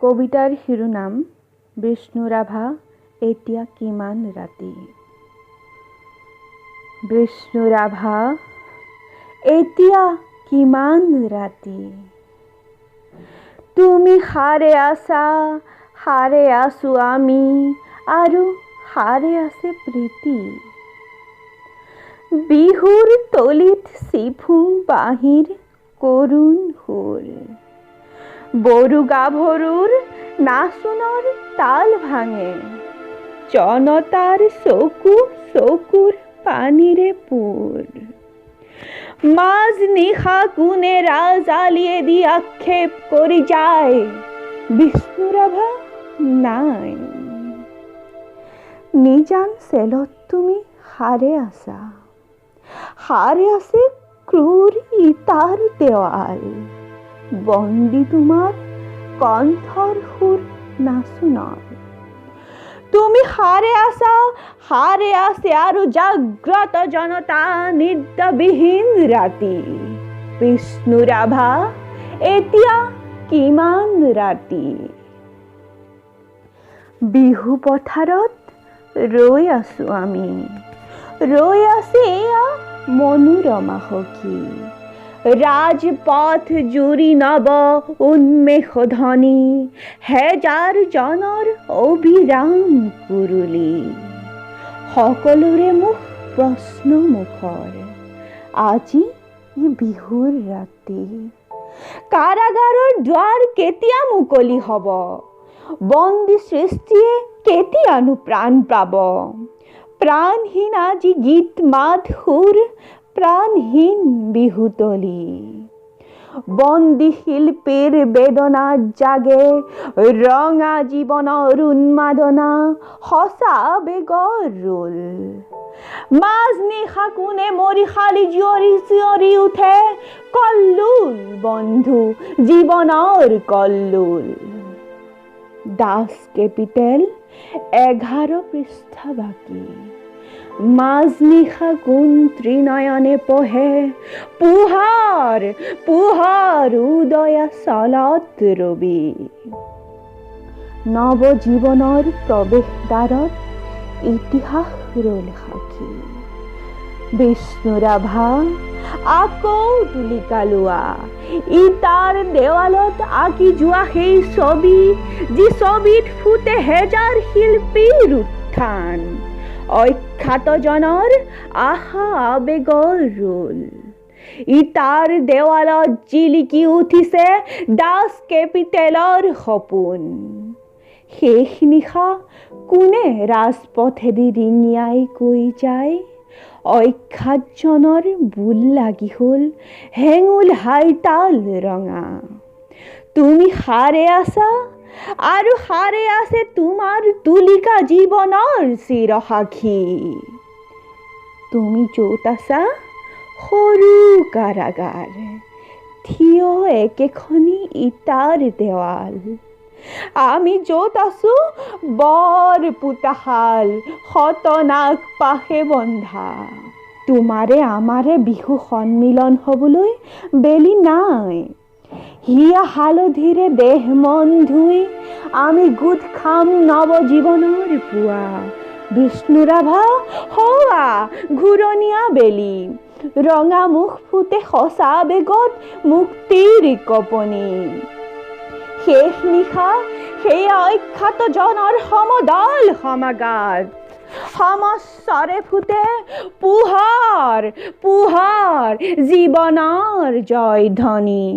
কবিতাৰ শিৰোনাম বিষ্ণুৰাভা এতিয়া কিমান ৰাতি। বিষ্ণুৰাভা এতিয়া কিমান ৰাতি, তুমি সাৰে আছা, সাৰে আছো আমি, আৰু সাৰে আছে প্ৰীতি। বিহুৰ তলিত চিফুং বাঁহীৰ কৰুণ সুৰ, বড়ো গাভৰুৰ নাচোনৰ তাল ভাঙে, জনতাৰ চকু চকুৰ পানীৰে পূৰ। মাজ নিশা কোনে ৰাজআলিয়েদি আক্ষেপ কৰি যায়, বিষ্ণুৰাভা নাই। নিজান চেলত তুমি সাৰে আছা, সাৰে আছে ক্ৰূৰ ইটাৰ দেৱাল, বন্দী তোমাৰ কণ্ঠৰ সুৰ নাচোনৰ। তুমি সাৰে আছা, সাৰে আছে আৰু জাগ্ৰত জনতা নিদ্ৰাবিহীন ৰাতি। বিষ্ণুৰাভা এতিয়া কিমান ৰাতি। বিহু পথাৰত ৰৈ আছো আমি, ৰৈ আছে এয়া মনোৰমা সখী। ৰাজপথ জুৰি নৱ উন্মেষ ধ্বনি, হেজাৰ জনৰ অবিৰাম কুৰুলি। সকলোৰে মুখ প্ৰশ্ন মুখৰ, আজি ই বিহুৰ ৰাতি। কাৰাগাৰৰ দ্বাৰ কেতিয়া মুকলি হ'ব, বন্দী সৃষ্টিয়ে কেতিয়ানো প্ৰাণ পাব? প্ৰাণহীন আজি গীত মাত সুৰ, প্ৰাণহীন বিহুতলি। বন্দী শিল্পীৰ বেদনা জাগে, ৰঙা জীৱনৰ উন্মাদনা, সঁচা আবেগৰ ৰোল। মাজ নিশা কোনে মৰিশালি জীয়ৰী চিঞৰি উঠে, কল্লোল বন্ধু জীৱনৰ কল্লোল। দাস কেপিটেল 11 পৃষ্ঠা বাকী। মাজনিশা কোন ত্ৰিনয়নে পঢ়ে, পোহৰ পোহৰ উদয়া চলত ৰবি। নৱজীৱনৰ প্ৰৱেশদ্বাৰত ইতিহাস ৰ'ল সাক্ষী। বিষ্ণুৰাভা আকৌ তুলিকা লোৱা, ইটাৰ দেৱালত আঁকি যোৱা সেই ছবি, যি ছবিত ফুটে হেজাৰ শিল্পীৰ উত্থান, অখ্যাতজনৰ আশা আবেগৰ ৰোল। ইটাৰ দেৱালত জিলিকি উঠিছে দাস কেপিটেলৰ সপোন। শেষ নিশা কোনে ৰাজপথেদি ৰিঙিয়াই কৈ যায়, অখ্যাতজনৰ বোল লাগি হ'ল হেঙুল হাইতাল ৰঙা। তুমি সাৰে আছা আৰু সাৰে আছে তোমাৰ তুলিকা জীৱনৰ চিৰসাক্ষী। তুমি য'ত আছা সৰু কাৰাগাৰ, থিয় একেখনি ইটাৰ দেৱাল। আমি য'ত আছো বৰ পোতাশাল, শতনাগ পাশে বন্ধা। তোমাৰে আমাৰে বিহু সন্মিলন হ'বলৈ বেলি নাই। হিয়া হালধিৰে দেহ মন ধুই আমি গোট খাম নৱজীৱনৰ পুৱা। বিষ্ণুৰাভা সৌৱা ঘূৰণীয়া বেলি, ৰঙা মুখ ফুটে সঁচা বেগত মুক্তিৰ কঁপনি। শেষ নিশা সেই অখ্যাতজনৰ সমদল সমাগাত, সমস্বৰে ফুটে পোহৰ পোহৰ জীৱনৰ জয়ধ্বনি।